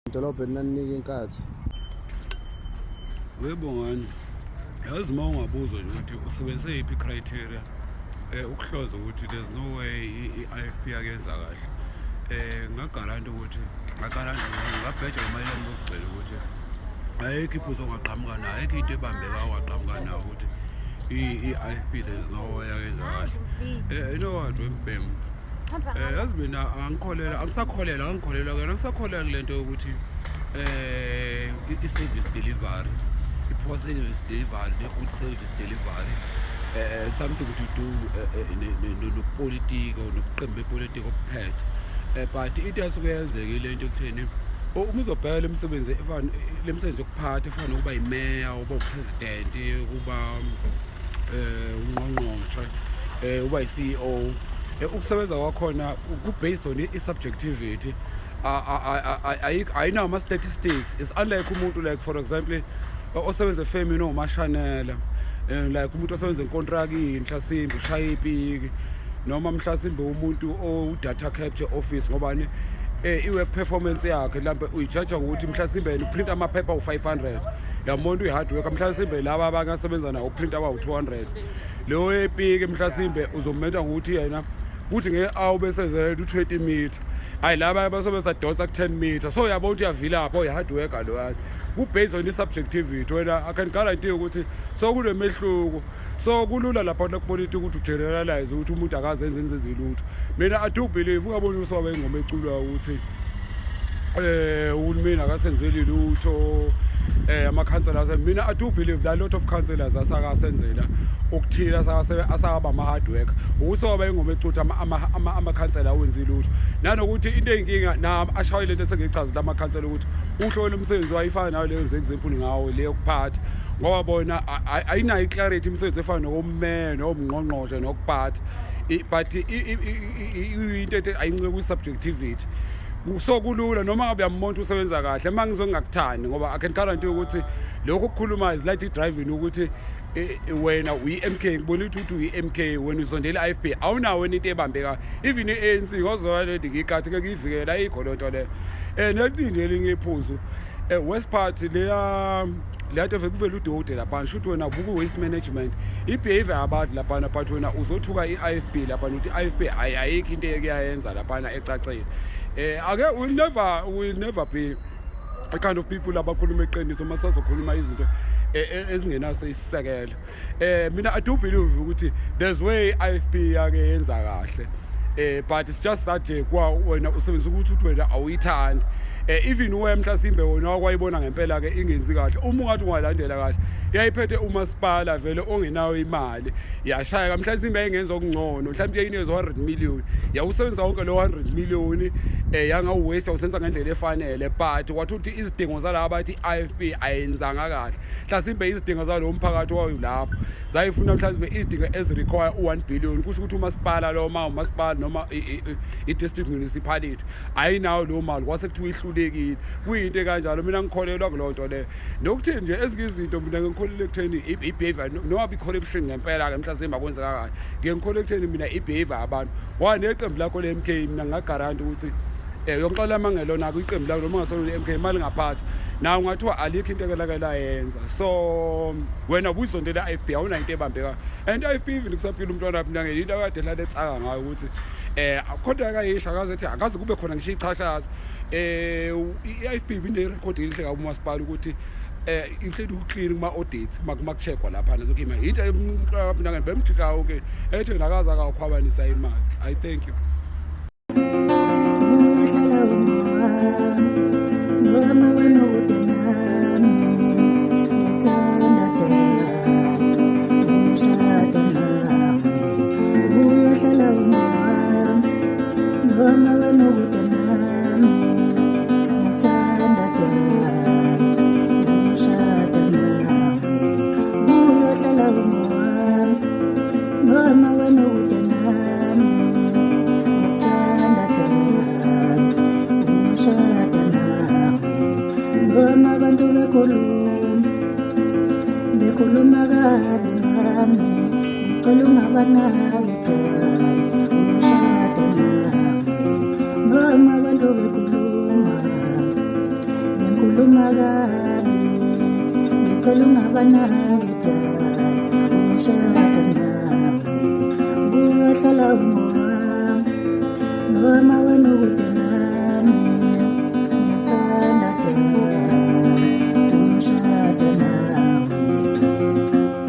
Idolobha elinanika inkathi. Webongani, yazi uma ungabuzwa nje ukuthi usebenzise yiphi i-criteria ukuhloza ukuthi there's no way i-IFP yakenza kahle. Ngagaranti ukuthi ngagaranti ngabheja noma yami lokugcela ukuthi ayikho iphuzu ongaqhamuka nayo, ayikho into ebambekayo ongaqhamuka nayo ukuthi i-IFP there's no way yakenza kahle. You know what, wembhemu, yazi mina angikholelwa, angisakholelwa, angikholelwa kuyona, angisakholelwa kule nto yokuthi i-service delivery, i-poor service delivery ne-good service delivery something to do nobupolitiko nobuqembu bepolitiko obuphethe. But into yasuke yenzeka ile nto ekutheni uma uzobheka le misebenzi efana le misebenzi yokuphatha efana nokuba yimeya, uba upresident, ukuba ungqongqoshe, uba yi-CEO, ukusebenza kwakhona ku-based on i-subjectivity, ayinawo ama-statistics. It's unlike umuntu, like for example, osebenza efemini omashanela, like umuntu osebenza enkontrakini mhlasimbe ushaya ipiki, noma mhlasimbe umuntu o-data capture office, ngobani i-work performance yakhe mhlambe uyijaja ngokuthi mhlasimbe yena uprint amaphepha u-500, yamuntu uyi-hard worker, mhlasimbe laba abanye asebenza nawo uprint abawu-200. Leyo epiki mhlasimbe uzomenta ngokuthi yena kuthi nge-hour bese zela u-20 meter, hayi laba basobe sadonsa ku-10 meter, so uyabona ukuthi uyavilapha, oyi-hard worker loyana, ku-based on i-subjectivity. Wena I can guarantee ukuthi so kunemehluko, so kulula lapha kupolitiki ukuthi ugeneralize ukuthi umuntu akazenze enze lutho. Mina I do believe, ungaboni usobe ingoma eculwa ukuthi uhulumeni akasenzeli lutho, ama-councillors. Mina I do believe there are a lot of councillors asakasenzela okuthile, asakaba ama-hard worker. Ukusoba ingoma ecutha amakhansela awenzi lutho, nanokuthi into eyinkinga na ashaye lento esengiyichazile amakhansela ukuthi uhlolo umsebenzi wayifana nayo leyo nze example ngawo leyo kuphatha, ngoba bona ayinayo i-clarity imisebenzi efana nokommeya nomngqongqoshe nokuphatha, but into ethi ayincike kwi-subjectivity, so kulula noma ngabe uyamuntu usebenza kahle uma ngizongakuthandi, ngoba I can guarantee ukuthi lokhu okukhulumayo is like i-driving ukuthi wena uyi-MK, ngibona ukuthi uyi-MK, wena uzondela i-IFP, awunawo wena into ebambekayo, even i-ANC ngozoba ledi ngiyikathi ke kuyivikela, ayikho loo nto leyo. Nelinye elinye iphuzu, West Part leya leya nto kuvela udokotela laphana, shuthi wena ubuka i-waste management, i-behavior yabantu laphana, but wena uzothuka i-IFP laphana ukuthi i-IFP ayikho into ekuyayenza laphana ecacile. Ake will never be a kind of people abakhuluma iqiniso uma sazokhuluma izinto ezingenaso isisekelo. Mina I do believe ukuthi there's way IFP yake yenza kahle, but it's just that nje kwa wena usebenzisa ukuthi wena awuyithandi. Even uwe mhlasimbe wena wakwayibona ngempela ke ingenzi kahle, uma ungathi ungalandela kahle yayiphethe umasipala vele ongenayo imali, yashaya mhlasimbe engenza okungcono, mhlawumbe yayinezo 100 million, yawusebenzisa wonke lo 100 million, yangawu-waste, yawusenza ngendlela efanele, but wathi ukuthi izidingo zalaba bathi i-IFP ayenzanga kahle, mhlasimbe izidingo zalowo mphakathi owawulapho zayifuna mhlasimbe izidingo ezirequire u-1 billion, kusho ukuthi umasipala lo ma umasipala noma i-district municipality ayinayo leyo mali, kwase kuthiwa ihlulekile. Kuyinto ekanjalo, mina ngikholelwa kuleyo nto leyo. Nokuthi nje ezinye izinto mina ngikholelwa ekutheni i-behavior noma i-corruption ngempela-ke mhlasimbe akwenzeka kahle, ngike ngikholelwa ekutheni mina i-behavior yabantu waneqembu lakho le-MK, mina ngingagaranti ukuthi yonke amangelona kwiqembu lakho noma ungasona le-MK imali ngaphathi nawe ungathiwa alikho into ekelake layenza, so wena ubuyizondela i-IFP, awunayo into ebambekayo. And i-IFP even kusaphila umntwana wami nangeke into akade ehlale etsaka ngayo ukuthi kodwa akayisho akaze ethi akaze kube khona ngisho ichashaza. I-IFP ibine-record elihle kabi umasipala ukuthi ihleli uclean kuma audits makucheckwa lapha nazo okay into mina bemthika okay ethi nakaza akakhwabanisa imali. I thank you. Uyohlala ungowami, noma wena ukude nami. Ngiyakuthanda dali, ukushada nawe. Uyohlala ungowami, noma wena ukude nami. Ngiyakuthanda dali, ukushada nawe. Uyohlala ungowami, noma wena ukude nami. Ngiyakuthanda dali, ukushada. Noma abantu bekhuluma, bekhuluma kabi ngami, ngicela ungabanaki dali, uyoshada nami. Noma abantu bekhuluma, bekhuluma kabi, ngicela ungabanaki dali, uyoshada nami. Uyohlala ungowami, noma wena.